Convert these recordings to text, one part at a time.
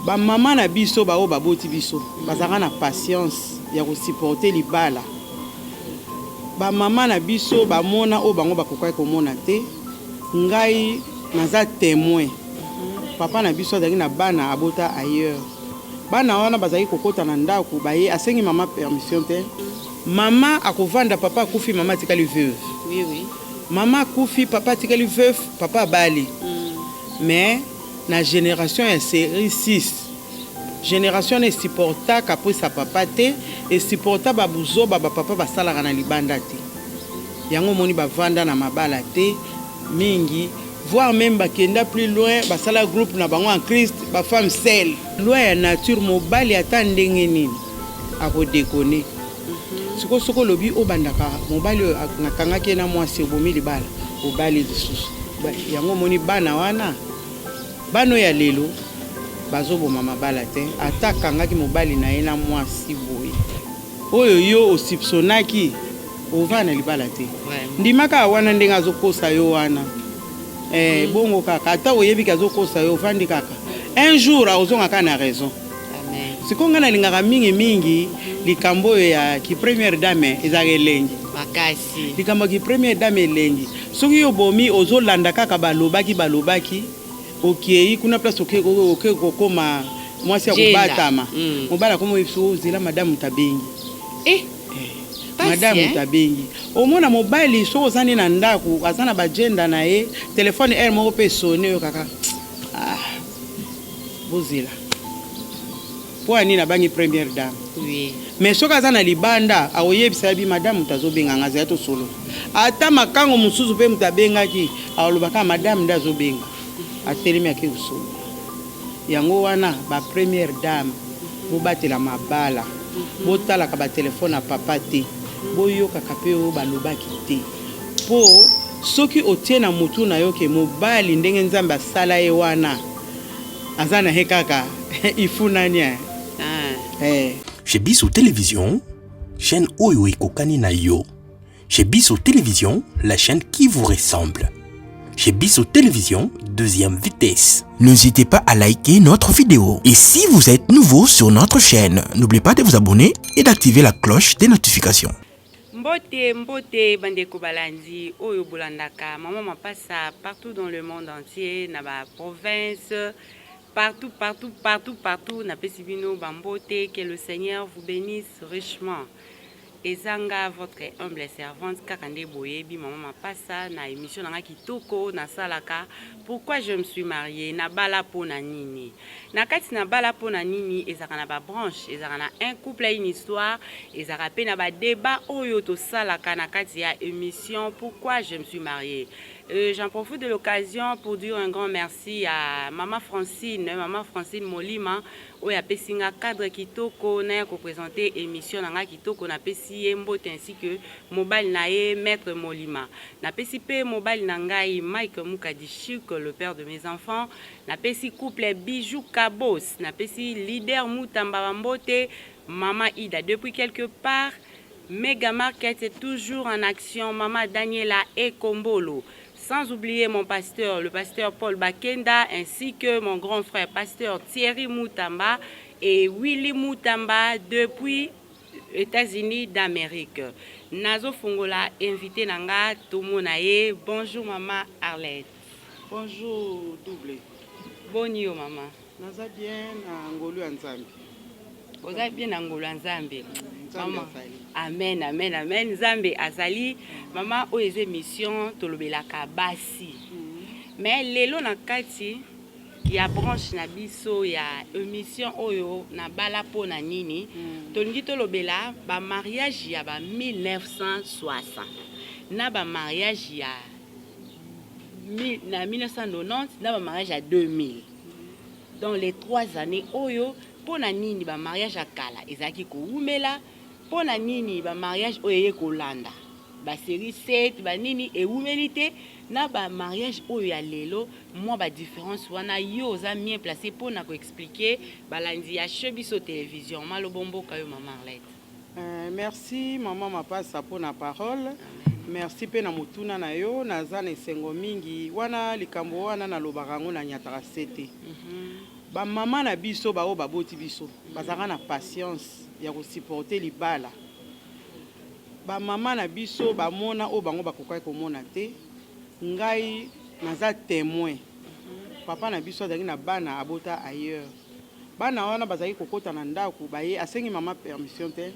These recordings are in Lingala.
Bamama na biso baoyo baboti biso bazalaka na patience ya kosupporter libala. Bamama na biso bamona oyo bango bakokaki komona te. Ngai naza témoin. Papa na biso azalaki na bana abota ailleurs. Bana wana bazalaki kokota na ndako, baye asengi mama permission te. Mama akovanda, papa akufi, mama atikali veuve. oui oui Mama akufi, papa atikali veuve, papa abali. Mais na génération ya série 6, génération wana esupportaka apwesa papa te, esupporta babuzoba bapapa basalaka na libanda te. Yango omoni bavanda na mabala te mingi, voire même bakenda plus loin, basala groupe na bango en Christ, bafemme seule. Loi ya nature, mobali ata ndenge nini akodéconner. Sikoyo soki olobi obandaka mobali oyo nakangaki ye na mwasi, obomi libala, obali lisusu. Yango omoni bana wana, bana oyo ya lelo bazoboma mabala te. Ata akangaki mobali na ye na mwasi boye, oyo yo osipsonaki, ovanda na libala te. Ndima kaka wana ndenge azokosa yo wana. Bongo kaka ata oyebiki azokosa yo, ovandi kaka, un jour akozonga kaka na raison. Amen. Sikoyo ngai nalingaka mingimingi likambo oyo ya ki première dame, ezalaka elengi. Makasi. Likambo ya ki première dame elengi. Soki yo bomi, ozolanda kaka balobaki balobaki, okei kuna place, oke kokoma mwasi ya Jenda. kobatama. Mobali akoma oyebi, ozela madame moto abengi. Pasi, Madame eh? moto abengi. Omona mobali, soki oza nde na ndako, aza na bagenda na ye, telefone heure moko mpe esonner, oyo kaka, ah, bozela, mpo ya nini abangi première dame? Mais soki aza na libanda, akoyebisa ye bi madame moto azobenganga, azali tosolola. Ata makango mosusu mpe moto abengaki, akoloba kaka madame nde azobenga, atelemi, ake kosolola. Yango wana bapremière dame, bobatela mabala, botalaka batelefone ya papa te, boyokaka mpe oyo balobaki te, mpo soki otie na motu na yo ke mobali ndenge Nzambe asala ye wana, aza na ye kaka ifunani eh. Chez Biso Télévision, chaîne oyo ekokani na yo. Chez Biso Télévision, la chaîne qui vous ressemble. Chez Biso Télévision, deuxième vitesse. N'hésitez pas à liker notre vidéo. Et si vous êtes nouveau sur notre chaîne, n'oubliez pas de vous abonner et d'activer la cloche des notifications. Mbote, mbote bandeko balandi oyo bolandaka Mama Mapasa partout dans le monde entier, na baprovince, partout, partout, partout, partout. Napesi bino bambote, que le Seigneur vous bénisse richement. Eza nga, votre humble servante, kaka nde boyebi, Mama Mapasa, na émission na nga kitoko nasalaka, Pourquoi je me suis mariée, nabala mpo na nini. Na kati na bala mpo na nini, ezalaka na babranche, ezalaka na un couple une histoire, ezalaka mpe na badébat oyo tosalaka na kati ya émission Pourquoi je me suis mariée. J'en profite de l'occasion pour dire un grand merci à Mama Francine, Mama Francine Molima, oyo apesi nga cadre kitoko naya koprésenter émission na nga kitoko. Napesi ye mbote ainsi que mobali na ye, Maître Molima. Napesi mpe mobali na ngai, Mike Mukadishik, le père de mes enfants. Napesi couple Bijou Kabos, napesi leader Mutamba bambote, Mama Ida depuis quelque part. Mega Market est toujours en action, Mama Daniela Ekombolo. Sans oublier mon pasteur, le pasteur Paul Bakenda, ainsi que mon grand frère, pasteur Thierry Moutamba et Willy Moutamba depuis États-Unis d'Amérique. Nazo fungola invité na nga, tomona ye. Bonjour Maman Arlette. Bonjour double. Boni yo, maman? Naza bien na ngolu ya Nzambe. Oza bien na ngolu ya Nzambe. Nzambe Mama. azali. Amen, amen, amen. Nzambe azali. Mama, oyo eza émission tolobelaka basi. Mais lelo na kati ya branche na biso ya émission oyo na bala mpo na nini, tolingi tolobela bamariage ya ba 1960 na bamariage ya na 1990 na bamariage ya 2000, dans les 3 années oyo. Mpo na nini bamariage ya kala ezalaki kowumela? Mpo na nini bamariage oyo eye kolanda, basérie 7, banini, ewumeli te na bamariage oyo ya lelo? Mwa badifférence wana, yo oza bien placé mpona koexpliquer balandi ya Chez Biso Télévision. Malobo mboka yo, Mama Arlette. Merci Mama Mapasa mpona parole. Merci mpe na motuna na yo. Naza na esengo mingi wana. Likambo wana nalobaka yango, nanyataka se te. Bamama na biso, baoyo baboti biso, bazalaka na patience ya kosupporter libala. Bamama na biso bamona oyo bango bakokaki komona te. Ngai naza témoin. Papa na biso azalaki na bana abota ailleurs. Bana wana bazalaki kokɔta na ndako, baye asengi mama permission te,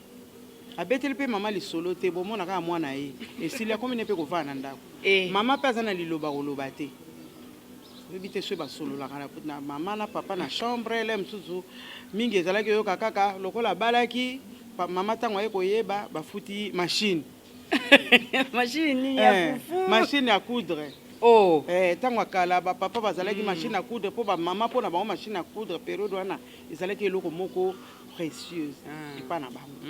abeteli mpe mama lisolo te. Bomona kaka mwana ye esili, akomi ne mpe kovanda na ndako. Mama mpe aza na liloba koloba te. Oyebi te soki basololaka na mama na papa na chambre. Le mosusu mingi ezalaki oyoka kaka lokola abalaki mama, ntango aye koyeba, bafuti machine. Machine nini ya fufu? Machine ya coudre. Oh. Ntango ya kala, bapapa bazalaki machine ya coudre mpo bamama, mpo na bango machine ya coudre période wana ezalaki eloko moko précieuse epa na bango.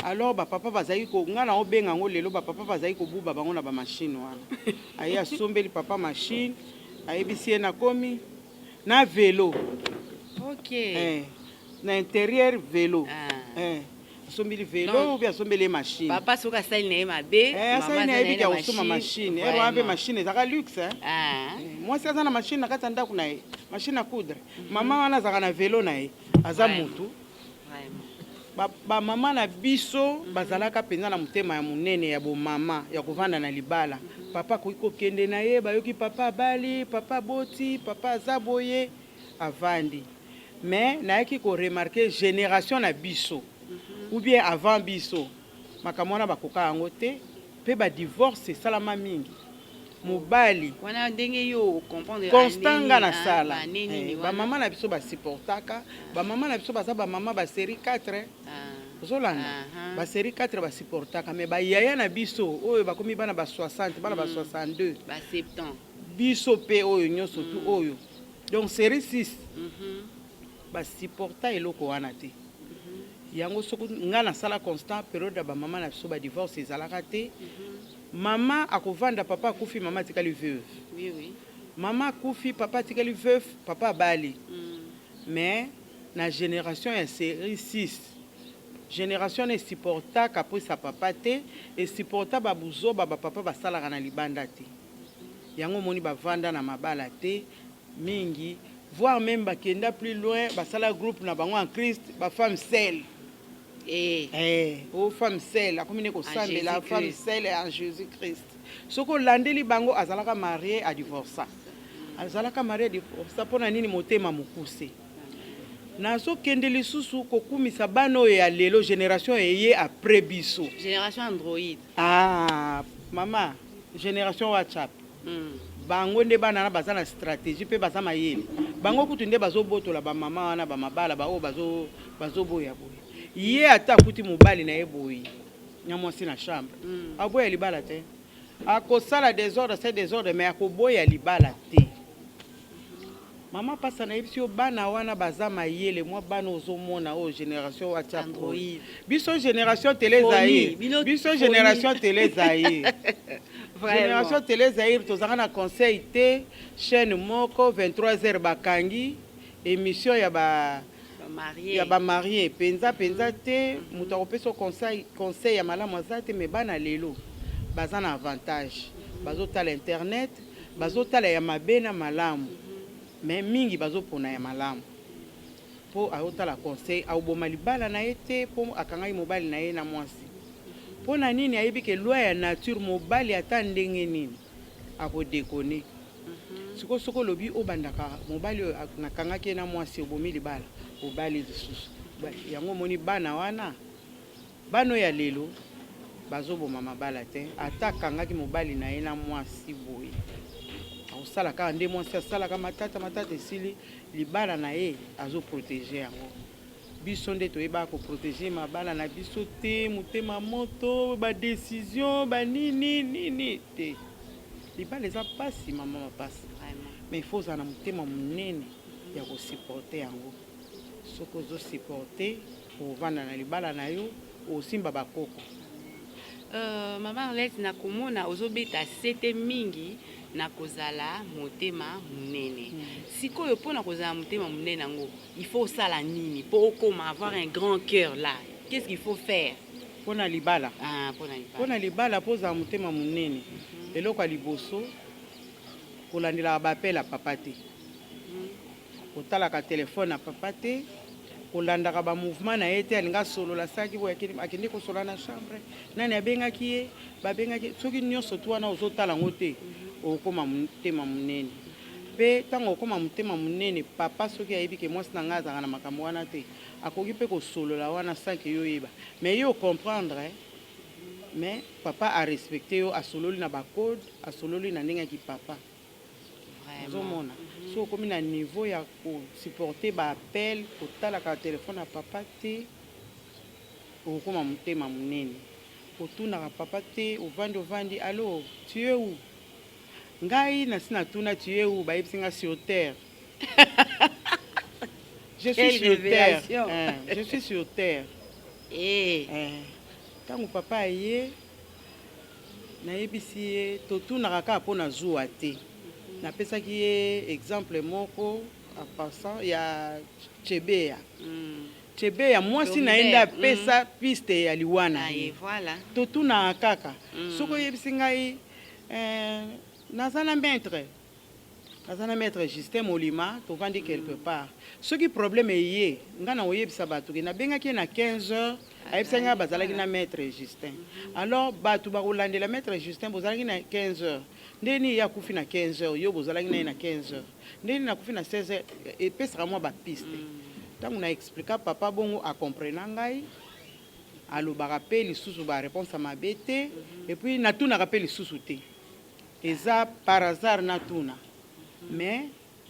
Alors bapapa bazalaki ko, ngai na obenga yango lelo, bapapa bazalaki kobuba bango na bamachine wana. Aye asombeli papa machine, ayebisi ye nakomi na vélo. Na intérieur vélo. Asombeli vélo ou bien asombeli ye machine. Papa soki asali na ye mabe. Asali na yebi ya kosomba machine ere wana mpe, machine ezalaka luxe. Mwasi aza na machine na kati ya ndako na ye, machine à coudre. Mama wana azalaka na vélo na ye, aza motu. Bamama na biso bazalaka mpenza na motema ya monene ya bomama ya kovanda na libala. Papa akoki kokende na ye, bayoki papa abali, papa aboti, papa aza boye, avandi. Mais nayaki koremarquer, génération na biso ou bien avant biso, makambo wana bakoka yango te mpe badivorce esalama mingi. Mobali wana ndenge yo comprendre. Constat nga nasala, bamama na biso basupportaka. Bamama na biso baza bamama basérie 4, ozolanda, basérie 4 basupportaka. Mais bayaya na biso oyo bakomi bana ba 60, bana ba 62, ba 70, biso mpe oyo nyonso tu oyo, donc série 6, basupporta eloko wana te. Yango soki nga nasala constat, période ya bamama na biso, badivorce ezalaka te. Mama akovanda, papa akufi, mama atikali veuve. Mama akufi, papa atikali veuve, papa abali. Mais na génération ya série 6, génération wana esupportaka mposa papa te, esupporta babuzoba bapapa basalaka na libanda te. Yango omoni bavanda na mabala te mingi, voire même bakenda plus loin, basala groupe na bango en Christ, bafemme seule. O femme seule akomi ne kosambela, femme seule en Jésus Christ. Soki olandeli bango, azalaka marié, adivorça, azalaka marié, adivorça. Mpo na nini? Motema mokuse. Nazokende lisusu kokumisa bana oyo ya lelo, génération eye après biso. Génération Android. Ah mama, génération WhatsApp. Bango nde bana wana baza na stratégie mpe baza mayele. Bango kutu nde bazobotola bamama wana bamabala. Baoyo bazoboya boye, ye ata akuti mobali na ye boye na mwasi na chambre, aboya libala te. Akosala désordre, c'est désordre, mais akoboya libala te. Mama pasa, nayebisi yo, bana wana baza mayele. Mwa bana ozomona oyo génération WhatsApp, biso génération Télé Zaïre, biso génération Télé Zaïre, génération Télé Zaïre, tozalaka na conseil te. Chaîne moko, 23 heures bakangi émission ya ba ya bamariés mpenza mpenza te. Moto akopesa conseil, conseil ya malamu aza te. Mais bana lelo baza na avantage, bazotala internet, bazotala ya mabe na malamu, mais mingi bazopona ya malamu mpo azotala conseil. Akoboma libala na ye te mpo akangaki mobali na ye na mwasi. Mpo na nini? Ayebi ke loi ya nature, mobali ata ndenge nini akodéconner. Sikoyo soki olobi obandaka mobali oyo nakangaki ye na mwasi, obomi libala, obali lisusu. Yango omoni bana wana, bana oyo ya lelo bazoboma mabala te. Ata akangaki mobali na ye na mwasi boye, akosala kaka nde mwasi asalaka matata matata, esili, libala na ye azoprotéger yango. Biso nde toyebaka koprotéger mabala na biso te. Motema moto, badécision banini nini te. Libala eza mpasi, mama mapasi, mais il faut ozala na motema monene ya kosupporter yango. Soki ozosupporter, ovanda na libala na yo, osimba bakoko. Mama Arlette, nakomona ozobeta sete mingi na kozala motema monene. Sikoyo, mpona kozala motema monene yango, il faut osala nini mpo okoma avoir un grand cœur là? Qu'est-ce qu'il faut faire? Mpona libala? Ah, mpona libala. Mpona libala, mpo ozala motema monene, eloko ya liboso, kolandelaka baappel ya papa te. Kotalaka telefone na papa te, kolandaka ba mouvement na ye te, alingi asolola asalaki boye, akende kosolola na chambre, nani abengaki ye, babengaki ye, soki nionso tout wana ozotala yango te, okokoma motema monene. Pe tango okokoma motema monene, papa soki ayebi ke mwasi na ngai azalaka na makambo wana te, akoki pe kosolola wana sans que yo oyeba. Mais yo o comprendre, mais papa a respecter yo, asololi na ba code, asololi na ndenge ya ki papa. Ozomona soki okomi na niveau ya ko supporter ba appel kotalaka telephone ya papa te okokoma motema munene kotunaka papa te ovandi ovandi allo tu es où ngai nasi natuna tu es où bayebisi nga sur terre je suis sur terre je suis sur terre eh tango papa aye Nayebisi ye totunaka kaka mpo na zuwa te. Napesaki ye exemple moko en passant ya Chebeya. Chebeya mwasi na ye nde apesa piste ya liwa na ye. Totunaka kaka. Soki oyebisi ngai eh, naza na maitre, Naza na maitre Justin Molima tovandi quelque part soki problème eye nga na koyebisa batu ke nabengaki ye na 15 heures ayebisaki nga bazalaki na maitre Justin alors batu bakolandela maitre Justin bozalaki na 15 heures ndenge nini ye akufi na 15 heures yo bozalaki na ye na 15 heures ndenge nini akufi na 16 heures epesaka mwa ba piste tango na explika papa bongo a comprena ngai alobaka pe lisusu ba reponse ya mabe te et puis natunaka pe lisusu te. Eza par hasard natuna mais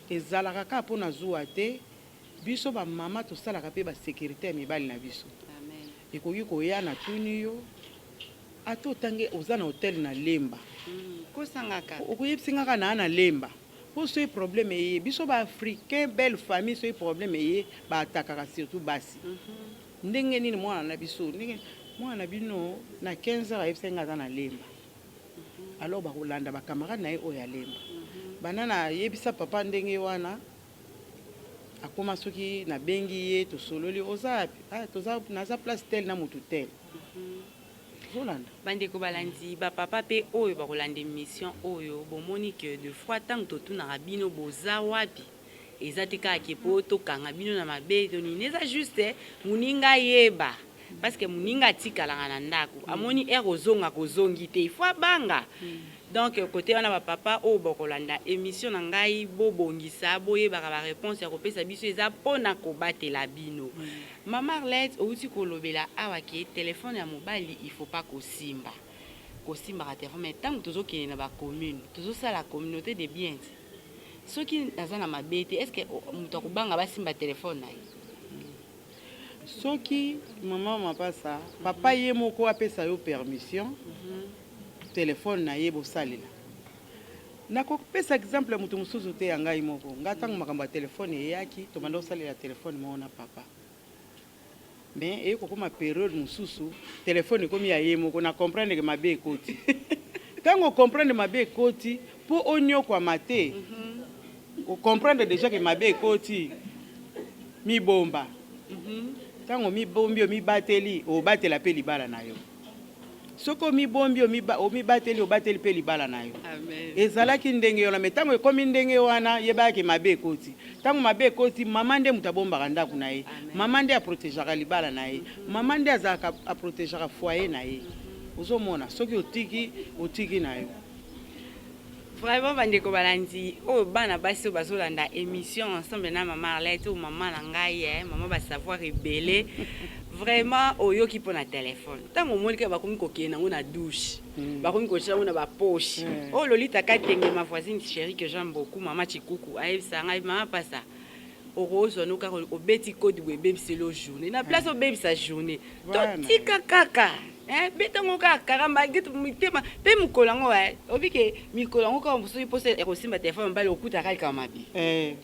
ezalaka kaka pona zuwa te biso ba mama tosalaka pe ba securite ya mibali na biso ekoki koya natuni yo ata otangi oza na hotel na lemba okoyebisi nga kaka naa na lemba po soki problème eye biso ba africain belle famille soki problème eye ba atakaka surtout basi ndenge nini mwana na biso ndenge mwana na bino na 15 heures ayebisaki nga aza na lemba Alors bakolanda ba camarade na ye oyo ya lemba. Banda na yebisa papa ndenge wana akoma soki na bengi ye tosololi oza wapi? Ah toza naza place tel na mutu tel. Ozolanda? Bandeko balandi ba papa pe oyo bakolanda emission oyo bomoni que de fois tango totunaka bino boza wapi eza te kaka ke po tokanga bino na mabe to nini eza juste muninga ayeba parce que muninga atikalaka na ndaku amoni heure ozongaka ozongi te il faut abanga donc cote wana ba papa oyo bokolanda emission na ngai bobongisa boyebaka ba reponse ya kopesa biso eza pona kobatela bino mama Arlette owuti kolobela awa ke telephone ya mobali il faut pas kosimba kosimbaka telephone mais tango tozokende na ba commune tozosala communaute de biens Soki naza na mabe te est ce que mutu akobanga basimba telephone na ye? Soki maman mapasa papa ye moko apesa yo permission telephone na ye bosalela nako pesa exemple ya mutu mususu te ya ngai moko nga tango makambo ya telephone eyaki tobanda kosalela telephone moko na papa mais eye kokoma periode mususu telephone ekomi ya ye moko na comprendre ke mabe ekoti tango o comprendre mabe ekoti po oniokwama te o comprendre dejà ke mabe ekoti mibomba tango omibombi omibateli obatela pe libala na yo Soki omibombi, omibateli, obateli mpe libala na yo. Ezalaki ndenge wana, mais tango ekomi ndenge wana, yebaka ke mabe ekoti. Tango mabe ekoti, mama nde moto abombaka ndako na ye. Mama nde a protegeaka libala na ye. Mama nde azalaka a protegeaka foyer na ye. Ozo mona? Soki otiki, otiki na yo. Vraiment ba ndeko balandi oyo bana basi oyo bazolanda emission ensemble na mama Arlette oyo mama na ngai eh, mama ba savoir ebele vraiment oyoki mpo na telefone ntango omoni kaka bakomi kokende nango na douche mm. bakomi kotia yango na bapoche mm. oyo Lolita Katenge ma voisine chérie que j'aime beaucoup mama Chikuku ayebisa ngai mama pasa okozwa no kaka obeti code boye ebebiseli yo journée na place obebisa journée totika kaka eh, beta ngo kaka kaka malgré mitema mpe mokolo yango eh, obi ke mikolo yango kaka soki mposa ya kosimba telefone mobali okutaka likambo mabe eh,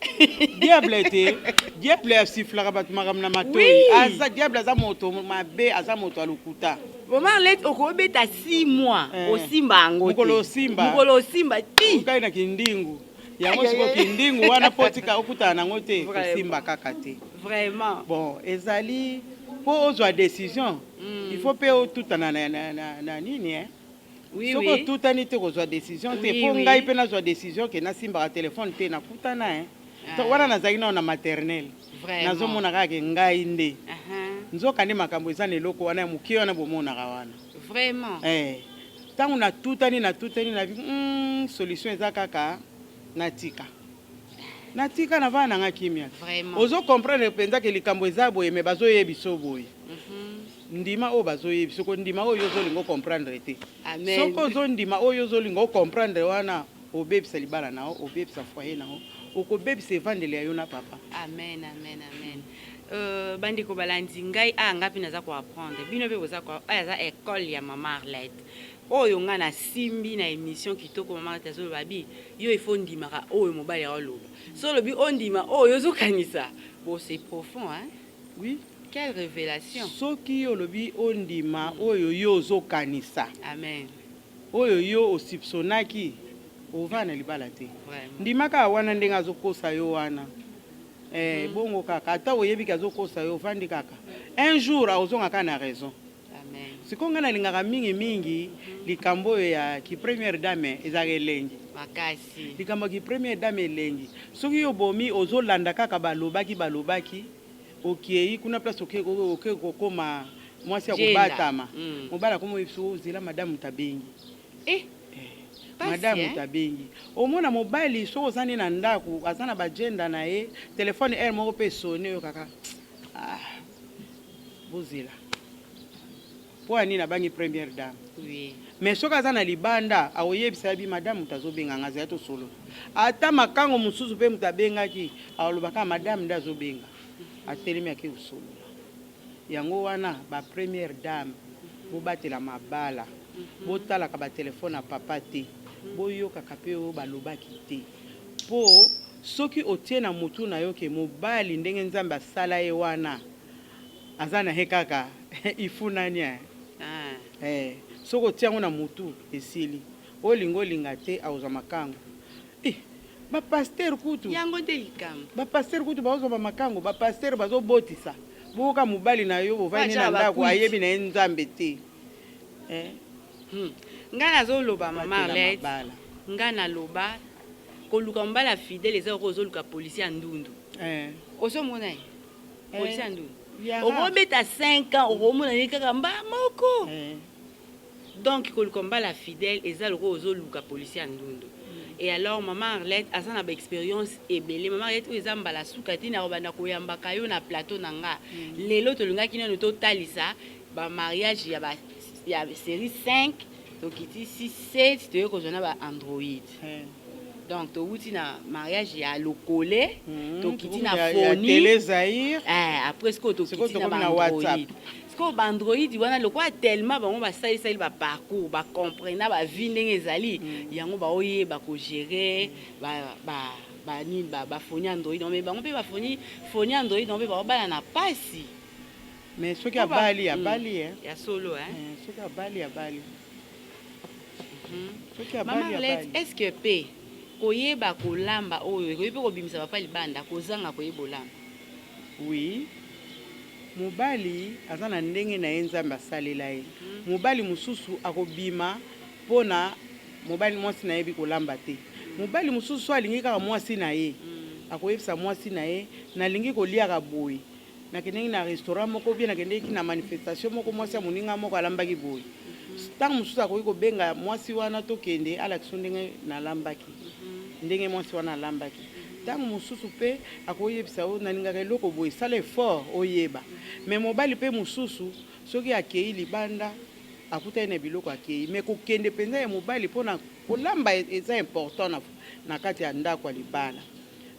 diable te diable asiflaka bato makambo na matoi aza diable aza moto mabe aza moto ya lokuta Omar Let okobeta 6 mois eh. osimba yango mokolo osimba mokolo osimba ti okai na kindingu yango sikoyo kindingu wana mpo otika okutana nango te kosimba kaka te vraiment bon ezali mpo ozwa décision mm. il faut mpe otutana na, na, na, na nini eh? oui, soki oui. otutani te kozwa décision te mpo oui, ngai oui. mpe nazwa décision ke nasimbaka telefone te nakutana eh? Ah. Wana nazalaki nao na maternelle. Nazomona kaka ke ngai nde. Nzoka nde makambo eza na eloko wana ya moke wana bomonaka wana. Vraiment. Eh. Ntango natutani natutani na solution eza kaka natika. Natika na vana nanga kimia. Vraiment. Ozo comprendre mpenza ke likambo eza boye, me bazoyebi so boye. Ndima oyo bazoyebi, soko ndima oyo ozolinga ocomprendre te. Amen. Soki ozondima oyo ozolinga ocomprendre wana, obebisa libala na yo, obebisa foyer na yo, okobebisa evandeli ya yo na papa. Amen, amen, amen. Bandeko balandi ngai, aya ngai mpe naza koapprendre, bino mpe boza. Oyo aza école ya Mama Arlette oyo ngai nasimbi na émission kitoko. Mama Arlette azoloba bi yo, il faut ndimaka oyo mobali aoloba. So olobi ondima oyo ozokanisa bon, c'est profond, hein? Oui. Quelle révélation! Soki yo olobi ondima oyo yo ozokanisa, Amen. oyo yo osipsonaki, ovaa na libala te. Vraiment. Ndima kaka wana ndenge azokosa yo wana. Bongo kaka ata oyebiki azokosa yo, ovandi kaka, un jour akozonga kaka na raison. Amen. Sikoyo ngai nalingaka mingimingi likambo oyo ya ki première dame, ezalaka elengi. Makasi. Likambo ya ki première dame elengi. Soki yo bomi ozolanda kaka balobaki balobaki, okei kuna place oke oke kokóma mwasi ya Jenda. kobatama. Mobali akoma oyebisa: ozela, madame moto abengi. Pasi, Madame eh? moto abengi. Omona mobali soki oza nde na ndako, aza na bagenda na ye, telefone heure moko mpe esone, oyo kaka: ah, bozela, mpo ya nini abangi première dame? Mais soki aza na libanda, akoyebisa ye bi: madame moto azobenga nga, azali tosolola. Ata makango mosusu mpe moto abengaki, alobaka madame nde azobenga, atelemi, ake kosolola. Yango wana bapremière dame, bobatela mabala, botalaka batelefone ya papa te, boyokaka mpe oyo balobaki te, mpo soki otie na motu na yo ke mobali ndenge Nzambe asala ye wana, aza na ye kaka ifunani. Soki otia yango na motu, esili. Olinga olinga te, akozwa makango. Bapasteur kutu. Yango nde likambo. Bapasteur kutu bazozwa bamakango, bapasteur bazobotisa. Boyoka, mobali na yo bovandi na ndako, ayebi na ye Nzambe te. Ngai nazoloba, mama Arlette, ngai naloba koluka mobali ya fidèle eza oko ozoluka policier ya ndundu. Ozomona ye policier ya ndundu, okobeta 5 ans, okomona ye kaka mba moko. Donc koluka mobali ya fidèle eza lokola ozoluka policier ya ndundu. Et alors mama Arlette aza na baexpérience ebele. Mama Arlette, oyo eza mbala suka ntina kobanda koyambaka yo na plateau na nga. Lelo tolingaki nano totalisa bamariage ya série 5, tokiti 6, 7, toye kozwa na baandroid. Donc towuti na mariage ya lokole, tokiti na foni. Eh, après sikoyo tokiti na baandroid. Sikoyo baandroid wana, lokola tellement bango basalisali baparcours, bacomprena bavie ndenge ezali, yango baoyeba kogérer banini, bafoni android. Mais bango mpe bafoni foni android bango mpe baobala na pasi. Mais soki abali, abali. Ya solo. Soki abali, abali. Soki Mama abali, Arlette, abali. est ce que mpe koyeba kolamba oyo ekoki mpe kobimisa papa libanda, kozanga koyeba olamba? Oui, mobali aza na ndenge na ye Nzambe asalela ye. Mobali mosusu akobima mpona mobali mwasi nayebi kolamba te. Mobali mosusu so alingi kaka mwasi na ye, akoyebisa mwasi na ye: nalingi koliaka boye, nakendeki na restaurant moko bien, nakendeki na manifestation moko, mwasi ya moninga moko alambaki boye. Ntango mosusu akoki kobenga mwasi wana: tokende, alakisa ndenge nalambaki, ndenge mwasi wana alambaki. Ntango mosusu mpe akoyebisa oyo: nalingaka eloko boye, sala effort oyeba. Mais mobali mpe mosusu soki akei libanda, akutani na biloko, akei. Mais kokende mpenza ya mobali mpona kolamba eza important na kati ya ndako ya libala.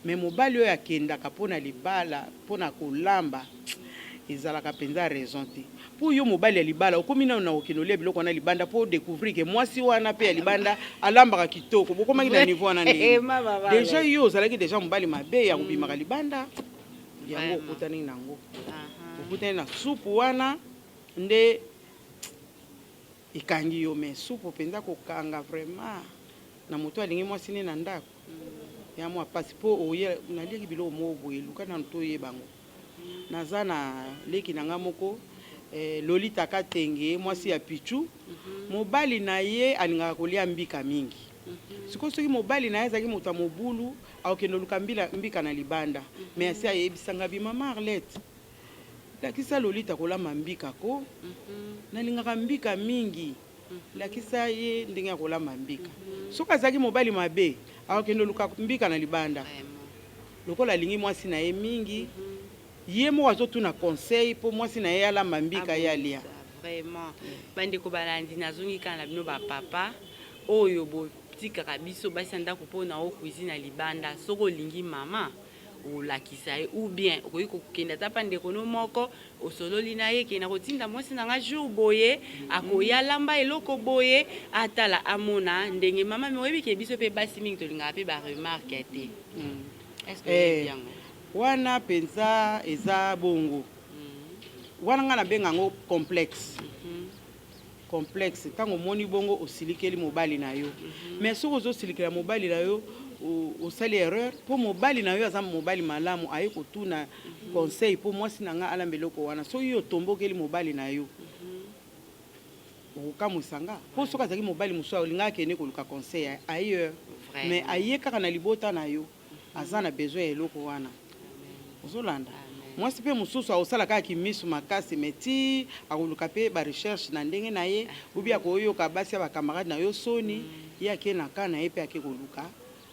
Mais mobali oyo akendaka mpona libala mpona kolamba, ezalaka mpenza raison te. Mpo yo mobali ya libala, okomi nano na kokende olia biloko wana libanda mpo odécouvrir ke mwasi wana mpe ya libanda alambaka kitoko. Bokomaki na niveau wana ndenge déjà yo ozalaki déjà mobali mabe ya kobimaka libanda yango, okutani nango, okutani na supu wana nde ekangi yo. Mais supu mpenza kokanga vraiment na moto alingi mwasi ne na ndako ya mwa mpasi, mpo oye naliaki biloko moko boye, luka nanu toyeba yango. Naza na leki na nga moko, Lolita Katenge, mwasi ya Pichu. Mobali na ye alingaka kolia mbika mingi. Sikoyo soki mobali na ye azalaki moto ya mobulu, akokende oluka mbila mbika na libanda. Mais asi ayebisa nga bi mama Arlette, lakisa Lolita kolamba mbika ko. Nalingaka mbika mingi. Lakisa ye ndenge ya kolamba mbika. Soki azalaki mobali mabe, akokende oluka mbika na libanda. Lokola alingi mwasi na ye mingi, ye moko azotuna conseil mpo mwasi na ye alamba mbika ye alia. Vraiment. Bandeko balandi, nazongi kaka na bino ba papa oyo botikaka biso basi ya ndako mpo na o cuisine ya libanda. Soki olingi mama, olakisa ye ou bien okoki kokende ata pa ndeko no moko, osololi na ye ke nakotinda mwasi na nga jour boye, akoya alamba eloko boye, atala amona ndenge mama. Mais oyebi ke biso mpe basi mingi tolingaka mpe ba remarque te. Est-ce que oyebi yango? Wana mpenza eza bongo. Wana nga nabenga yango complexe. Complexe, ntango omoni bongo osilikeli mobali na yo. Mais soki ozosilikela mobali na yo, osali erreur, mpo mobali na yo aza mobali malamu, aye kotuna conseil mpo mwasi na nga alamba eloko wana. Soki yo otombokeli mobali na yo, okokamwisa nga. Mpo soki azalaki mobali mosusu, alingaka akende koluka conseil ailleurs. Mais aye kaka na libota na yo, aza na besoin ya eloko wana. Ozolanda? Mwasi mpe mosusu akosala kaka kimisu makasi, mais ti akoluka mpe ba recherche na ndenge na ye, ou bien akoyoka basi ya ba camarade na yo soni, ye ake na ka na ye mpe ake koluka.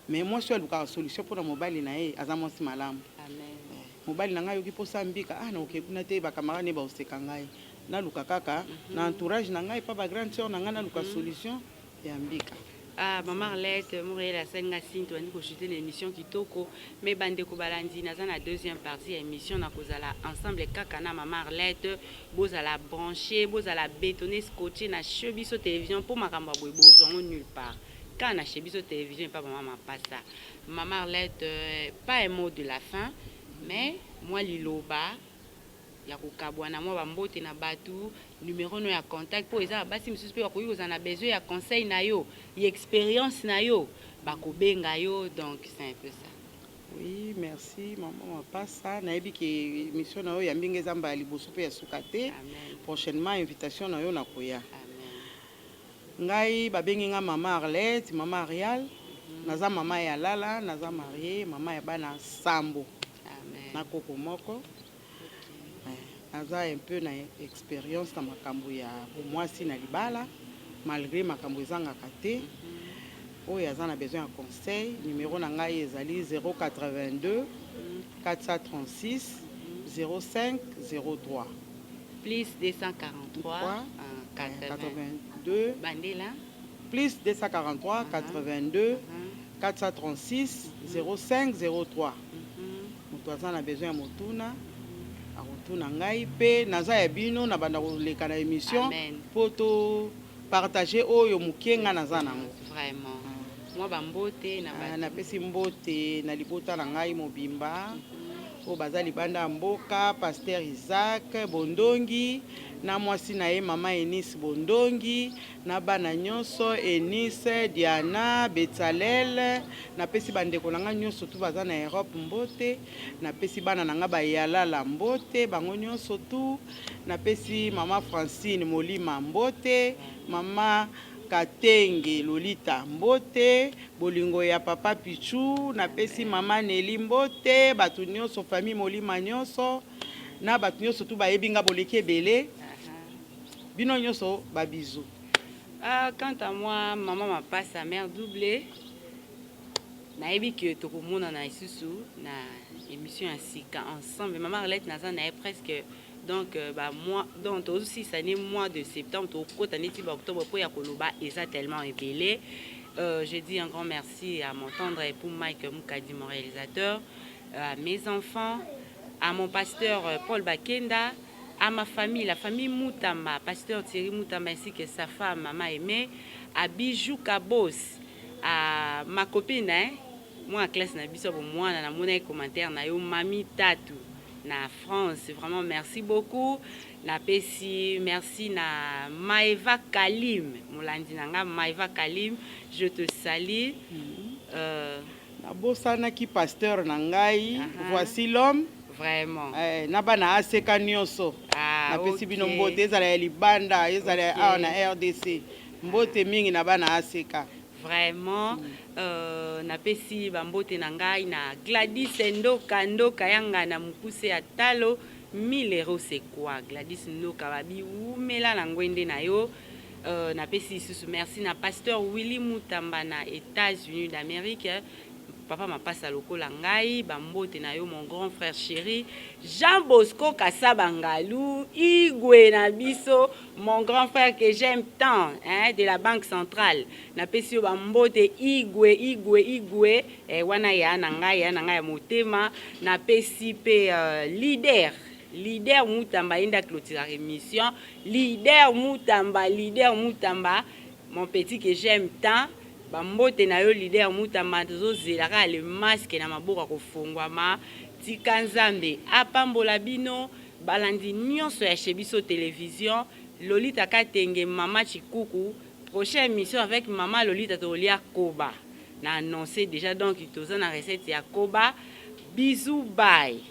Mais mwasi oyo alukaka solution mpona mobali na ye aza mwasi malamu. Mobali na ngai ayoki mposa mbika, ah, nakoke kuna te, ba camarade ne baoseka ngai. Naluka kaka na entourage na ngai, pa ba grande sœur na ngai, naluka solution ya mbika. Ah, mama Arlette, Montréal asali nga signe, tobandi kochute na émission kitoko. Mais bandeko balandi, naza na deuxième partie ya émission, nakozala ensemble kaka na mama Arlette. Bozala branché, bozala bétonné, scotché na Chez Biso Télévision mpo makambo ya boye bozwa yango nulle part. Kaka na Chez Biso Télévision epa mama Mapasa. Mama Arlette, pas un mot de la fin, mais mwa liloba ya kokabwana, mwa bambote na bato, numéro no ya contact, mpo eza basi misusu mpe bakoki kozala na besoin ya conseil na yo, ya expérience na yo, bakobenga yo. Donc c'est un peu ça. Oui, merci mama Mapasa. Nayebi ke émission na yo ya mbinga eza mbala liboso mpe ya suka te. Amen. Prochainement invitation na yo nakoya. Amen. Ngai babengi nga mama Arlette, mama Arial. Naza mama ya lala, naza mariée, mama ya bana sambo. Amen. Na koko moko. Naza un peu na expérience na makambo ya bomwasi na libala, malgré makambo ezangaka te. Oyo aza na besoin ya conseil, numéro na ngai ezali 082 436 05 03. Plus 243 80 82 bandela. Plus 243 82 436 05 03. Moto aza na besoin ya motuna, akotuna ngai, mpe naza ya bino na banda koleka na émission mpo to partage oyo moke nga naza nango. Vraiment, mwa bambote na bato. Napesi mbote na libota na ngai mobimba oyo baza libanda ya mboka: pasteur Isaac Bondongi na mwasi na ye mama Enis Bondongi na bana nyonso, Enise, Diana, Betsalel. Napesi bandeko na ngai nyonso tu baza na Europe mbote. Napesi bana na ngai bayalala mbote, bango nyonso tu. Napesi mama Francine Molima mbote, mama Katenge Lolita mbote, bolingo ya papa Pichu. Napesi mama Neli mbote, bato nyonso, famille Molima nyonso na bato nyonso tu bayebi nga, boleki ebele, bino nyonso ba bisous. Ah, quant à moi, mama Mapasa, mère doublée, nayebi ke tokomonana lisusu na émission ya sika ensemble. Mama Arlette, naza na ye presque donc ba mois, donc tozosisa ne mois de septembre, tokota neti ba octobre, mpo ya koloba eza tellement ebele. Je dis un grand merci à mon tendre époux Mike Mukadi, mon réalisateur, à mes enfants, à mon pasteur Paul Bakenda, à ma famille, la famille Moutamba, pasteur Thierry Moutamba ainsi que sa femme, Maman Aimée, à Bijou Kabos, à ma copine, hein, moi classe na biso bomwana, na mona commentaire na yo, Mami Tatu na France, vraiment merci beaucoup. Napesi merci na Maeva Kalim, molandi na nga Maeva Kalim, je te salue. Nabosanaki pasteur na ngai. Voici l'homme. Vraiment. Na bana aseka nyonso. Napesi bino mbote, ezala ya libanda, ezala ya awa na RDC, mbote mingi na bana aseka. Vraiment, napesi bambote na ngai na Gladys Ndoka, Ndoka yanga na mokuse ya talo 1000 euros, c'est quoi? Gladys Ndoka, babi wumela na ngwende na yo. Napesi lisusu merci na pasteur Willy Mutamba na États-Unis d'Amérique, papa Mapasa lokola ngai, bambote na yo, mon grand frère chéri Jean Bosco Kasaba Ngalu Igwe na biso, mon grand frère que j'aime tant, hein, de la Banque centrale. Napesi yo bambote, Igwe, Igwe, Igwe, eh, wana ya na ngai, ya na ngai ya motema. Napesi mpe leader, leader Mutamba, ye nde aclôturaka émission. Leader Mutamba, leader Mutamba, mon petit que j'aime tant, bambote na yo, leader Mutamba. Tozozela kaka le masque na maboko ya kofongwama. Tika Nzambe apambola bino, balandi nyonso ya Chez Biso Télévision. Lolita Katenge, mama Chikuku, prochaine émission avec mama Lolita, tokolia koba na annoncé déjà, donc toza na recette ya koba. Bisous, bye.